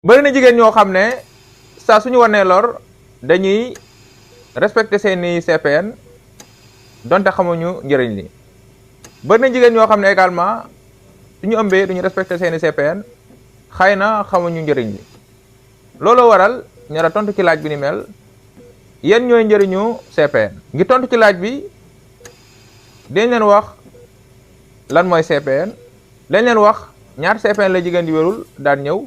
bari na jigéen ñoo xam ne saa suñu wanee lor dañuy respecté seeni CPN donte xamuñu njëriñ li bari na jigéen ñoo xam ne également suñu ëmbee duñu respecté seeni CPN xëy na xamuñu njëriñ li looloo waral ñu la tontu ci laaj bi ni mel yéen ñooy njëriñu CPN. ngi tontu ci laaj bi dañ leen wax lan mooy CPN dañ leen wax ñaar CPN la jigéen di wérul daan ñëw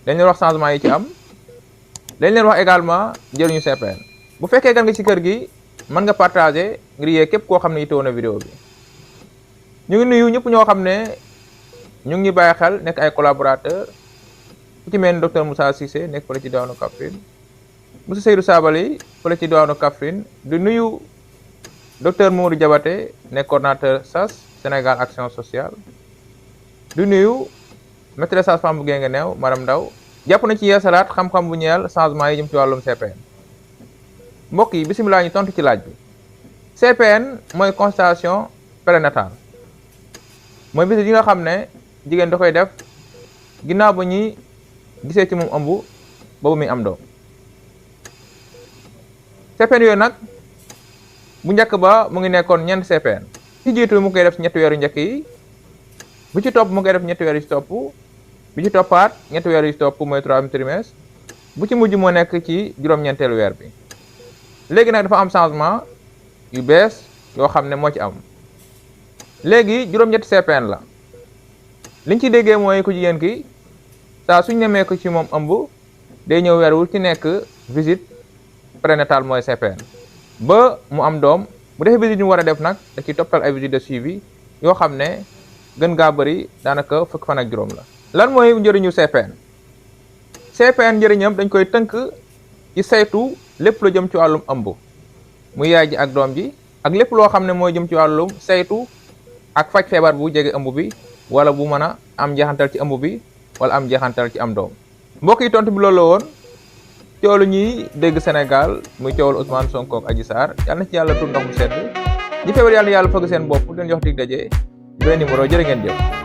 dañ leen wax changement yi ci am dañ leen wax également njëriñu CPN. bu fekkee gan nga ci kër gi mën nga partager ngir yee képp koo xam ne yittewoon na vidéo bi ñu ngi nuyu ñëpp ñoo xam ne ñu ngi bàyyi xel nekk ay collaborateur ku ci mel ni docteur Moussa Cissé nekk fële ci diwaanu Kaffrine monsieur Seydou Sabali fële ci diwaanu Kaffrine di nuyu docteur Mamadou Diabaté nekk coordonnateur SAS Sénégal Action Sociale di nuyu maîtresse sage-femme bu Guinguinéo madame Ndaw jàpp na ci yeesalaat xam-xam bu ñeel changement yi jëm ci wàllum CPN. mbokk yi bisimilah ñu tontu ci laaj bi CPN mooy constatation prénatale mooy visite yi nga xam ne jigéen da koy def ginnaaw ba ñuy gisee ci moom ëmb boobu muy am doom CPN yooyu nag bu njëkk ba mu ngi nekkoon ñeent CPN ci jiitu mu koy def ci ñetti weeru njëkk yi bu ci topp mu koy def ñetti weer yu ci topp bi ci toppaat ñetti weer yu ci topp mooy troisième trimestre bu ci mujj moo nekk ci juróom-ñeenteelu weer bi léegi nag dafa am changement yu bees yoo xam ne moo ci am léegi juróom-ñetti CPN la liñ ci déggee mooy ku jigéen ki saa suñ nemee ko ci moom ëmb day ñëw weer wu ci nekk visite prénatale mooy CPN ba mu am doom bu defee visite ñu war a def nag da ciy toppal ay visite de suivi yoo xam ne gën gaa bëri daanaka fukk fan ak juróom la. lan mooy njëriñu CPN njëriñam dañ koy tënk ci saytu lépp lu jëm ci wàllum ëmb muy yaay ji ak doom ji ak lépp loo xam ne mooy jëm ci wàllum saytu ak faj feebar bu jege ëmb bi wala bu mën a am jeexantal ci ëmb bi wala am jeexantal ci am doom. mbokk yi tontu bi loolu la woon coow lu ñuy dégg Sénégal muy coowal Ousmane Sonko ak Adji Sarr yàlla na ci yàlla tur ndox mu sedd ñi feebar yàlla fëgg seen bopp leen jox dig daje beneen numéro jërë ngeen jëf.